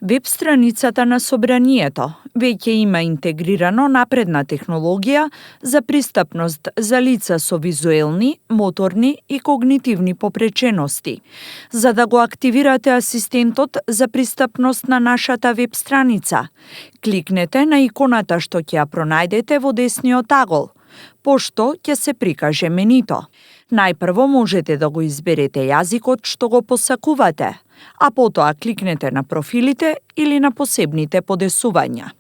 Веб страницата на Собранието веќе има интегрирано напредна технологија за пристапност за лица со визуелни, моторни и когнитивни попречености. За да го активирате асистентот за пристапност на нашата веб страница, кликнете на иконата што ќе ја пронајдете во десниот агол, пошто ќе се прикаже менито. Најпрво можете да го изберете јазикот што го посакувате, а потоа кликнете на профилите или на посебните подесувања.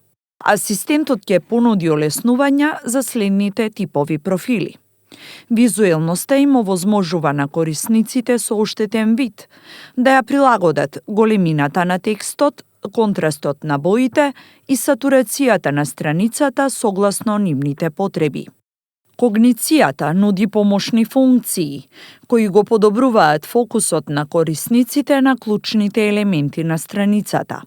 Асистентот ќе понуди олеснувања за следните типови профили. Визуелноста им овозможува на корисниците со оштетен вид да ја прилагодат големината на текстот, контрастот на боите и сатурацијата на страницата согласно нивните потреби. Когницијата нуди помошни функции, кои го подобруваат фокусот на корисниците на клучните елементи на страницата.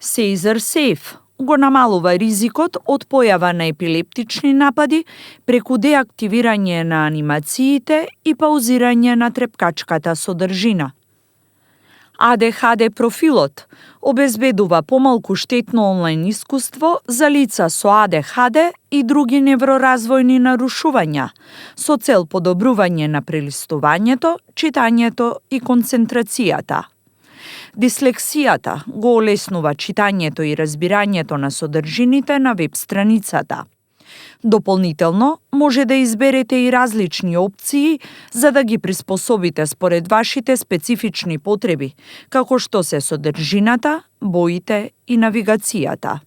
Caesar Safe го намалува ризикот од појава на епилептични напади преку деактивирање на анимациите и паузирање на трепкачката содржина. ADHD профилот обезбедува помалку штетно онлайн искуство за лица со ADHD и други невроразвојни нарушувања, со цел подобрување на прелистувањето, читањето и концентрацијата. Дислексијата го олеснува читањето и разбирањето на содржините на веб страницата. Дополнително, може да изберете и различни опции за да ги приспособите според вашите специфични потреби, како што се содржината, боите и навигацијата.